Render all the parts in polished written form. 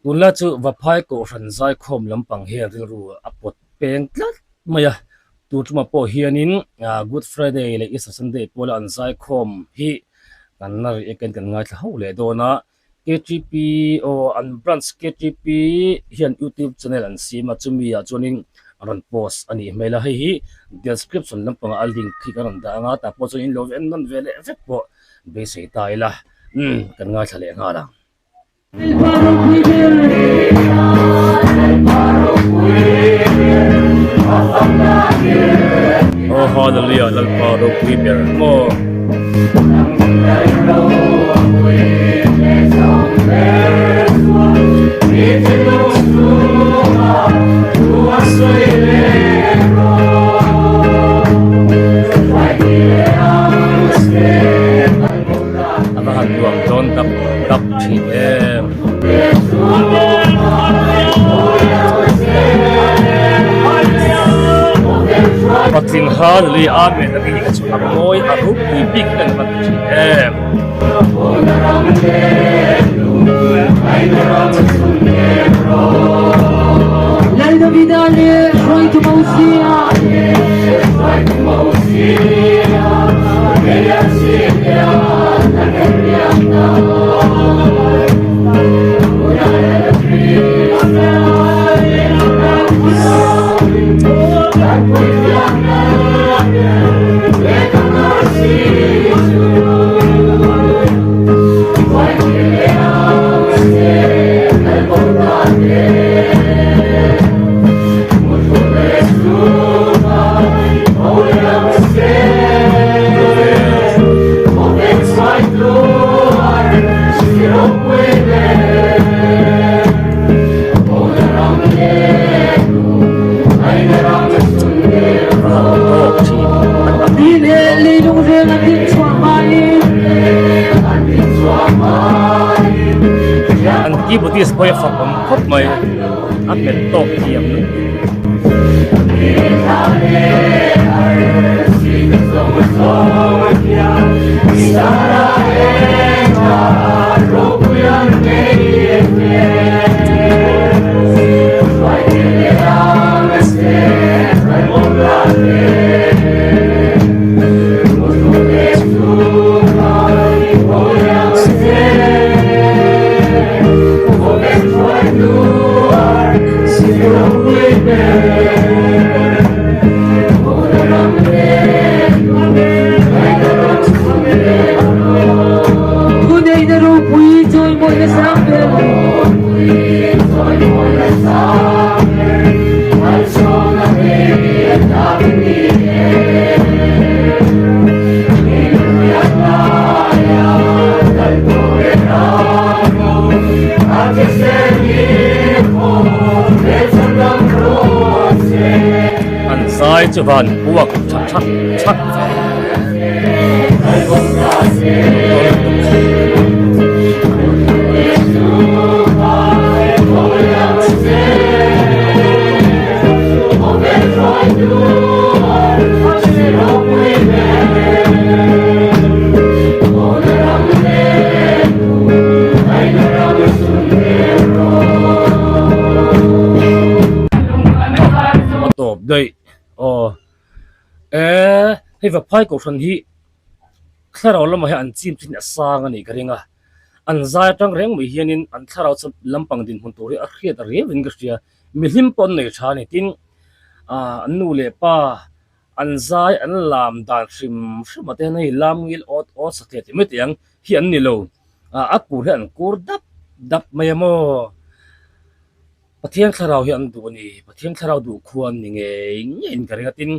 Tunlai chu Vaphai Kohhran zaikhawm lampang hian rilru a pawt peng tlat mai a, tu tumah pawh hianin Good Friday leh Easter Sunday pawla an zaikhawm hi kan la rih ekin kan ngaithla ho leh dawn a, KTP aw an branch KTP hian YouTube channel an siam a, chumi ah chuanin a rawn post a nih hmel a, hei hi description lampangah a link hi ka rawn dah ang a, tah pawh chuan in lo en nawn ve leh vek pawh beisei ta ila, umm kan ngaithla leh nghal ang. Aw Hallelujah Lalpa ropui ber maw. A va han nuam dawn dap dap thin em. Patling Hallelujah Amen a tih hi chu a mawi a ropui bik hian a va ti thin em. An keyboardist pawh hi a fak awm khawp mai a hmet tawk thiam lutuk. An zai chu van puak tha thak thak ve. A tawp daih aw eh hei vaphai kohhran hi thlarau lamah hian an chim chin a sang a nih ka ring a an zai atang reng mai hianin an thlarau chu lampang dinhmun tur hi a hriat riauin ka hria mihlim pawh an nei tha a ni tin ah an nu leh pa an zai an lam dan hrim hrim ah te hian hei lam ngil awt awt satliah tih mai teh ang hi an ni lo ah a kur hi an kur dap dap mai a maw Pathian thlarau hi an duh a ni Pathian thlarau duh khua an ni ngei ngeiin ka ring a tin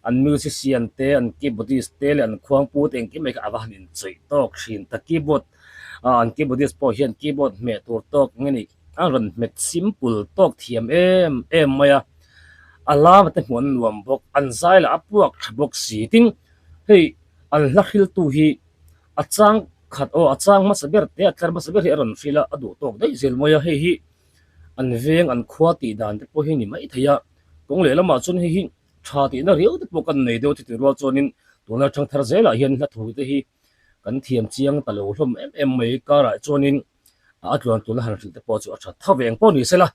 an musician te an keyboardist te leh an khuangpu te engkim mai kha a va han inchawih tawk thin ta keyboard ah an keyboardist pawh hian keyboard hmeh tur tawk nge ni a rawn hmet simple tawk thiam em em mai a a lama te hmuh an nuam bawk an zai lah a puak tha bawk si tin hei an hla hriltu hi a chang khat aw a chang hmasa ber te a tlar hmasa ber hi a rawn hril a a duh tawk daih zel mai a hei hi an veng an khua tih dan te pawh hi ni mai thei a kawng leh lamah chuan hei hi tha tihna riau te pawh kan nei deuh a chutih rual chuanin tuna thangthar zelah hian hla thu te hi kan thiam chiang ta lo hlawm em em mai karah chuanin. A tluan tuna han hrilh te pawh chu a tha tho ve eng pawh ni sela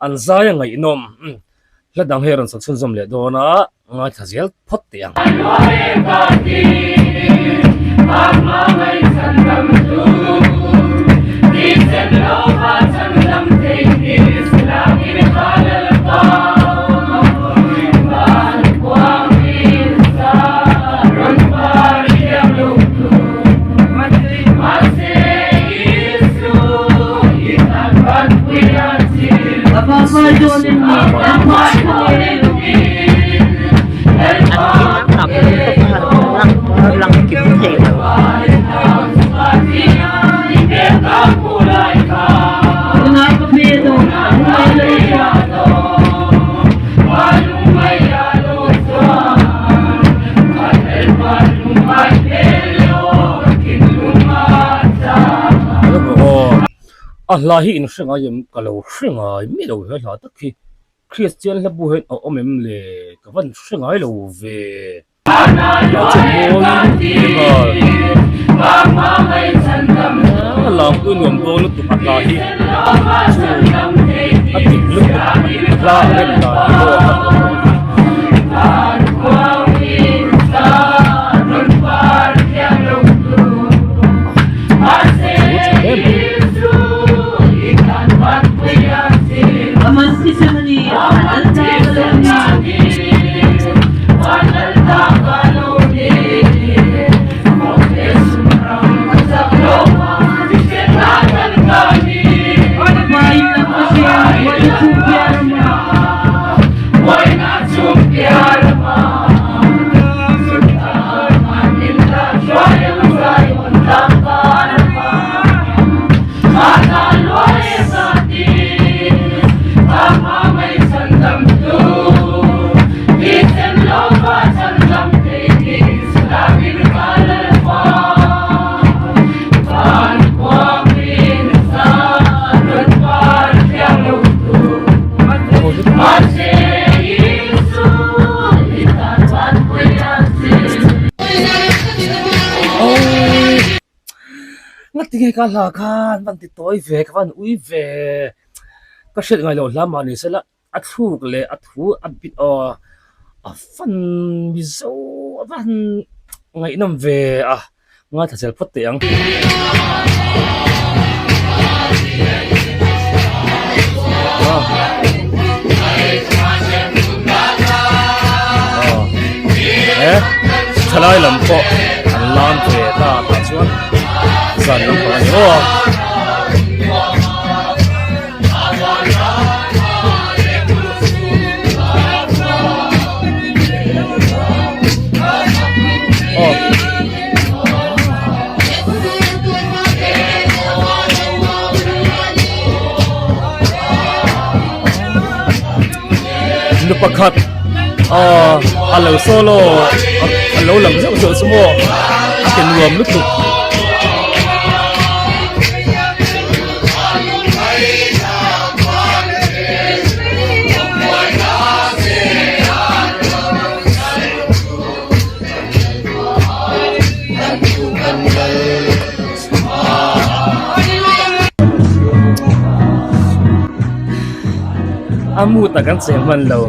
an zai a ngaihnawm hla dang hi a rawn sawi chhunzawm leh dawn a ngaithla zel phawt teh ang. A hla hi in hre ngai em ka lo hre ngai miah lo he hla tak hi Kristian hla bu hian a awm em le ka van hre ngai lo ve a lam pui nuam dawn lutuk a hla hi chu a dik lutuk a hla a rem dan hi pawh a Ngatinge ka hla khan van ti tawi ve ka van ui ve ka hriat ngai loh hla mah ni sela a thluk leh a thu a bit aw a fan mizo a van ngaihnawm ve a ngaithla zel phawt teh ang. Thalai lam pawh an lam ve ta tah chuan zan lampang a ni aw a. Nu pakhat aw a lo solo a lo lang zeuh zeuh chu maw a ti nuam lutuk. A mood a kan cheng hman lo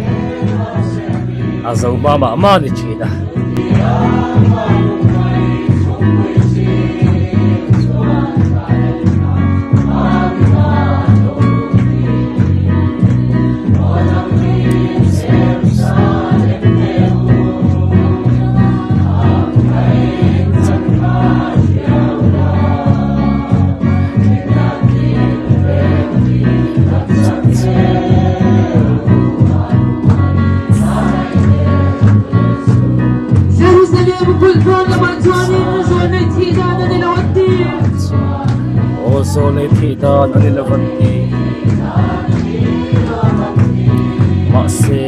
a zo hma mah mah a ni thin a. Aw zawnei thih dan a ni lo an ti mahse.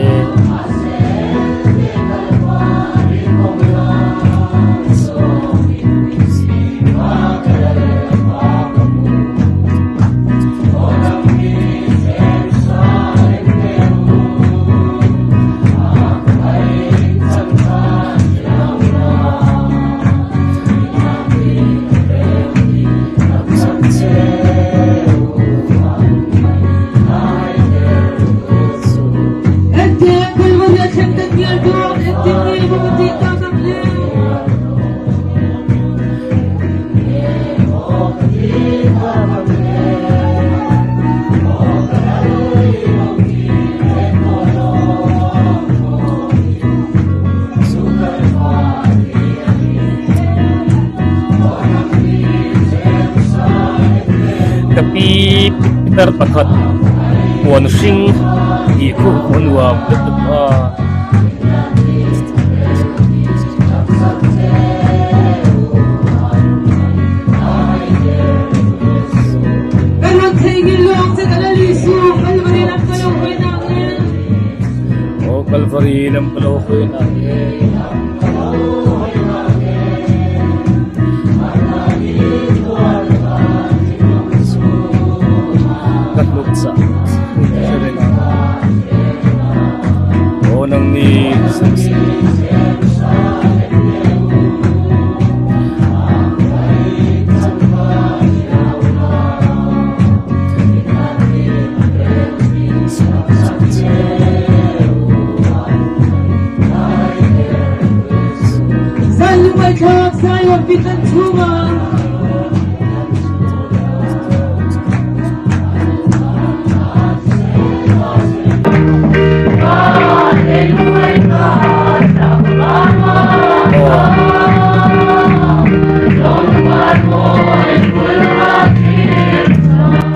Pitar pakhat puan hring tih khu a nuam lutuk a. Aw Kalvari lam ka lo hawi nak e. Ka hnuk chah hre reng a. Aw nang ni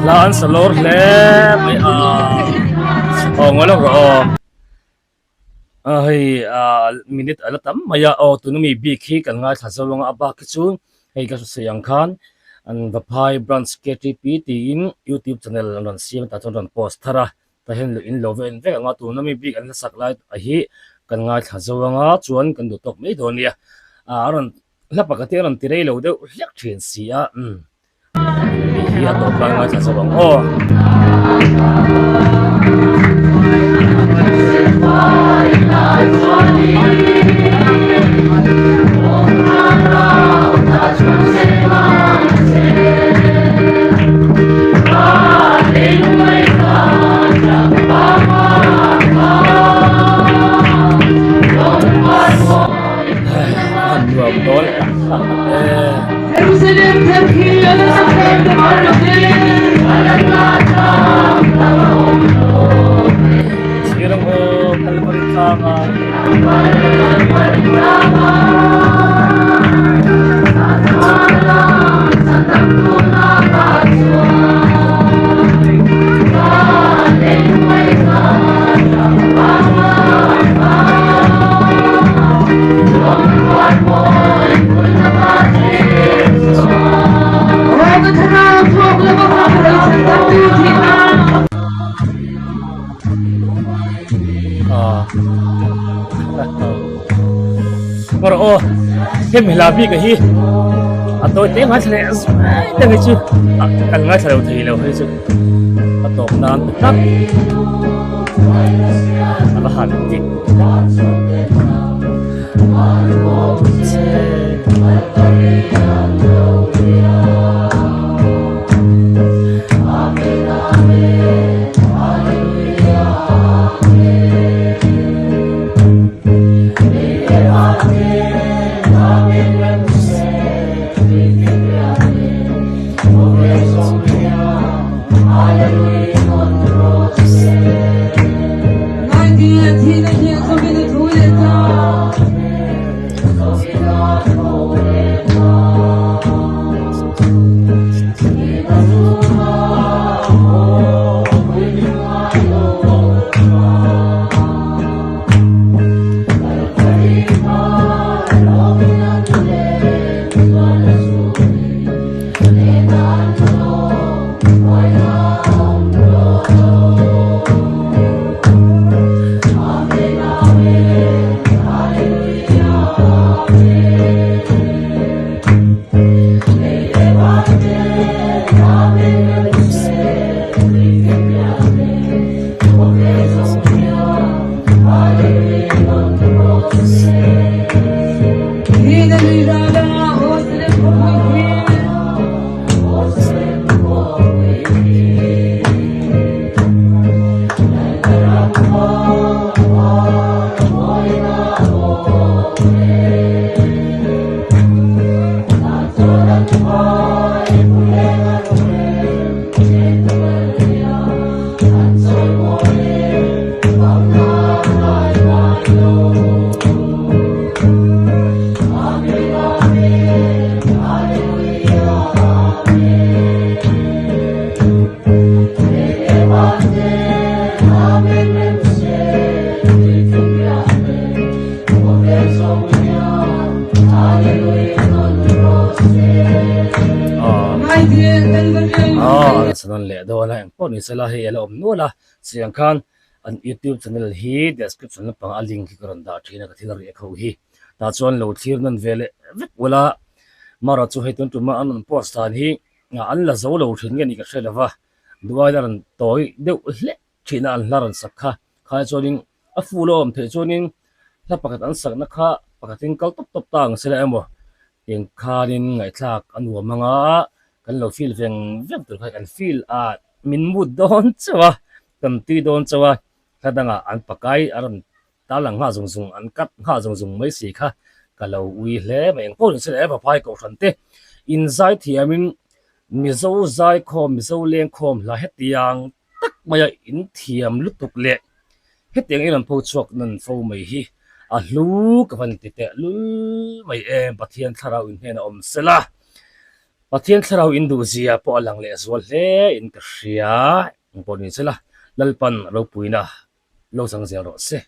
Hla an sa lawr hle mai a aw ngawi lawk rawh aw a hei ah minute a la tam mai a aw tuna mi bik hi kan ngaithla zo ang a a bak hi chu hei ka sawi ang khan an Vaphai branch K T P tiin youtube channel an rawn siam tah chuan an rawn post thar a tah hian in lo va en vek ang a tuna mi bik an la sak lai hi kan ngaithla zo ang a chuan kan duh tawk mai dawn nia ah a rawn hla pakhat hi a rawn ti rei lo deuh hlek thin si a umm. Hei hi a tawp lai ngaithla zo ang aw. Nuam dawn tak e. Thir ang aw Kalvari tlangah. Mar aw hemi hla bik a hi a tawi te ngaithla leh zui te hi chu kan ngaithla lo thei lo hei chu a tawp nan tak a va han dik nawn leh dawn a, engpawh ni sela hei a la awm nual a, chutiang khan an youtube channel hi description lampangah a link hi ka rawn dah thin a ka thil riak ho hi tah chuan lo thlir nawn ve leh vek ula mara chu hei tun tuma an rawn post dan hi an la zo lo thin nge ni ka hre lova duain a rawn tawi deuh hlek thin a an hla rawn sak kha khai chuanin a full a awm theih chuanin hla pakhat an sakna kha pakhatin kal tawp tawp ta ang sela emaw tiang khanin ngaihthlak a nuam ang a kan lo feel veng veng tur kha kan feel a min mut dawn chauh a kan tui dawn chauh a hla dangah an pakai a rawn ta lang nghah zung zung an cut nghah zung zung mai si kha ka lo ui hle mai engpawh ni sela Vaphai kohhran te inzai thiamin Mizo zaikhawm Mizo lengkhawm hla hetiang tak maia in thiam lutuk leh hetiang in an pho chhuak nan fo mai hi a hlu ka van ti teh lul mai em Pathian thlarau in hnenah awm sela Pathian thlarau in duh zia pawh a lang leh zual hle in ka hria engpawh ni sela Lalpan ropuina lo chang zel rawh se.